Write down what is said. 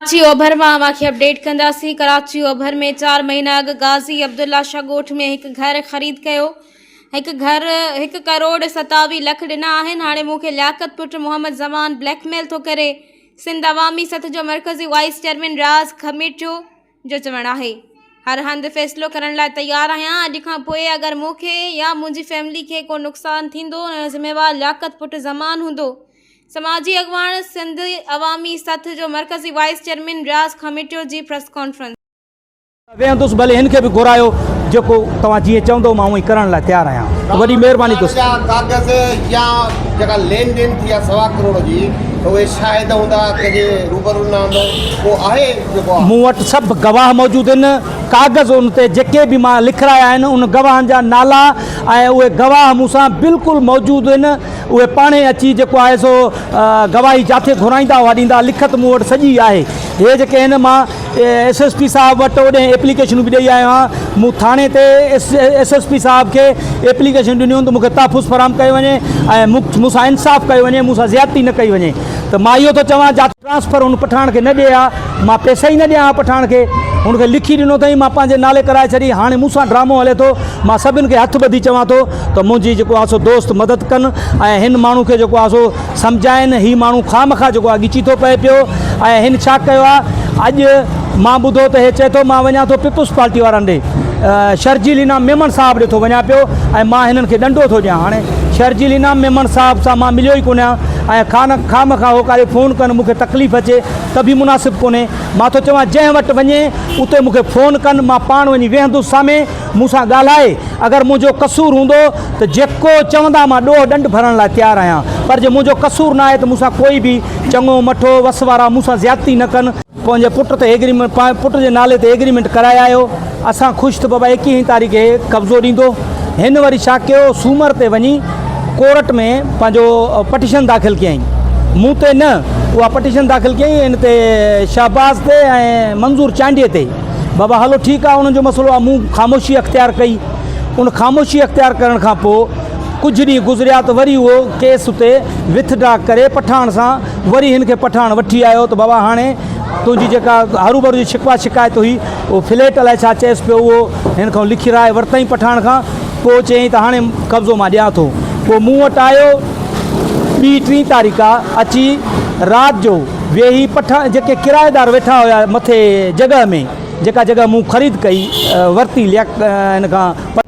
ڪراچي اوڀر مان اوهان کي اپڊيٽ ڪنداسين ڪراچي اوڀر ۾ چار مهينا اڳ غازي عبدالله شاهه ڳوٺ ۾ هڪ گهر خريد ڪيو هڪ گهر هڪ ڪروڙ 27 لک ڏنا آهن هاڻي مون کي لياقت پٽ محمد زمان بليڪ ميل ٿو ڪري سنڌ عوامي سٿ جو مرڪزي وائيس چيئرمين رياض کميٽيو جو چوڻ آهي هر هنڌ فيصلو ڪرڻ لاء تيار آهيان اڄ کان پوء اگر مون کي يا منهنجي فيملي کي ڪو نقصان ٿيندو ان جو ذميوار لياقت پٽ زمان هوندو سماجي اڳواڻ سنڌ عوامي سٿ جو مرڪزي وائيس چيئرمين رياض کميٽيو جي پريس ڪانفرنس. ويهندس ڀلي هن کي به گهرايو جيڪو توهان جيئن چوندو مان اونئين ڪرڻ لاء تيار آهيان وڏي مهرباني دوست. جا ڪاغذ يا جيڪا لين دين ٿي آهي سوا ڪروڙ جي ته اهي شاهد هوندا ڪنهن جي روبرو نه آندو ڪو آهي جيڪو آهي. مون وٽ سڀ گواهه موجود آهن ڪاغذ ان تي جيڪي به مان لکرايا آهن ان گواهن جا نالا ۽ اهي گواهه مون سان بلڪل موجود آهن اهي پاڻهي اچي جيڪو آهي سو گواهي جاٿي گهرائيندا اها ڏيندا لکت مون وٽ سڄي آهي هي جيڪي آهن مان ايس ايس پي صاحب وٽ اوڏهين ايپليڪيشنون به ڏئي آيو آهيان مون ٿاڻي تي ايس ايس پي صاحب کي ايپليڪيشن ڏنيون ته مون کي تحفظ فراهم ڪيو وڃي ۽ مون سان انصاف ڪيو وڃي مون سان زيادتي نه ڪئي وڃي ته مان اهو ٿو چوان جاٿي ٽرانسفر هن پٺاڻ کي نه ڏي ها، مان پئسا ئي نه ڏيان ها پٺاڻ کي. هن کي لکي ڏنو اٿئي، مان پنهنجي نالي ڪرائي ڇڏي، هاڻي مون سان ڊرامو هلي ٿو. مان سڀن کي هٿ ٻڌي چوان ٿو ته منهنجي جيڪو آهي سو دوست مدد ڪن ۽ هن ماڻهو کي جيڪو آهي سو سمجهائين. هي ماڻهو خوامخواه جيڪو آهي ڳچي ٿو پئي پيو ۽ هن ڇا ڪيو آهي اڄ مان ٻڌو ته هي چئي ٿو مان وڃان ٿو پيپلز پارٽي وارن ڏي شرجيل انعام ميمڻ صاحب ڏي ٿو وڃان پيو ۽ مان هنن کي ڏنڊو ٿو ڏيان. هاڻي شرجيل انعام ميمڻ صاحب سان مان مليو ئي ڪونه آهيان ۽ خان خوامخواه هو ڪاري فون ڪن مون کي تڪليف اچي ته به مناسب ڪونهي. مان ٿو چوان جنهن وٽ وڃي اتي مون کي فون ڪن مان پاڻ وڃي ويهندس سامهين مون سان ڳالهائي اگر منهنجو قصور هوندو ته جيڪو چوندا مان ڏوهه ڏنڊ ڀرڻ لاء تيار آهيان پر جي منهنجو قصور نه آهي ته مون سان ڪوئي به چڱو مٺو وس وارا مون سان زيادتي نه ڪن. پنهنجي پٽ تي ايگريمينٽ پنهنجي پٽ جي نالي تي ايگريمينٽ ڪرائي آيو اسان خوش ته بابا ايڪيهين تاريخ هي قبضو ڏيندو هن وري ڇا ڪيو سومر تي وڃي ڪورٽ ۾ پنهنجو پٽيشن داخل ڪيائين مون تي نه اها پٽيشن داخل ڪيائين ان تي شهباز تي ۽ منظور چانڊيي تي بابا هلو ٺيڪ آهي انهن جو مسئلو آهي مون خاموشي اختيار ڪئي ان خاموشي اختيار ڪرڻ کان پوء ڪجهه ڏينهن گذريا ته وري اهو ڪيس اتي وٿ ڊرا ڪري پٺاڻ سان وري هن کي پٺاڻ وٺي آيو ته بابا هاڻي تنهنجي جيڪا هروڀرو جي شڪوه شڪايت هئي اهو فليٽ الائي ڇا چيس پيو اهو هن کان لکرائي ورتائين پٺاڻ کان پوء چيائين ته هاڻي قبضو مان ڏيان ٿو پوء مون وٽ آيو ٻي ٽين تاريخ اچي رات جو ويهي پٺاڻ جيڪي ڪرائيدار ويٺا هيا مٿي جڳهه ۾ جيڪا جڳهه مون خريد ڪئي ورتي لياق هن کان.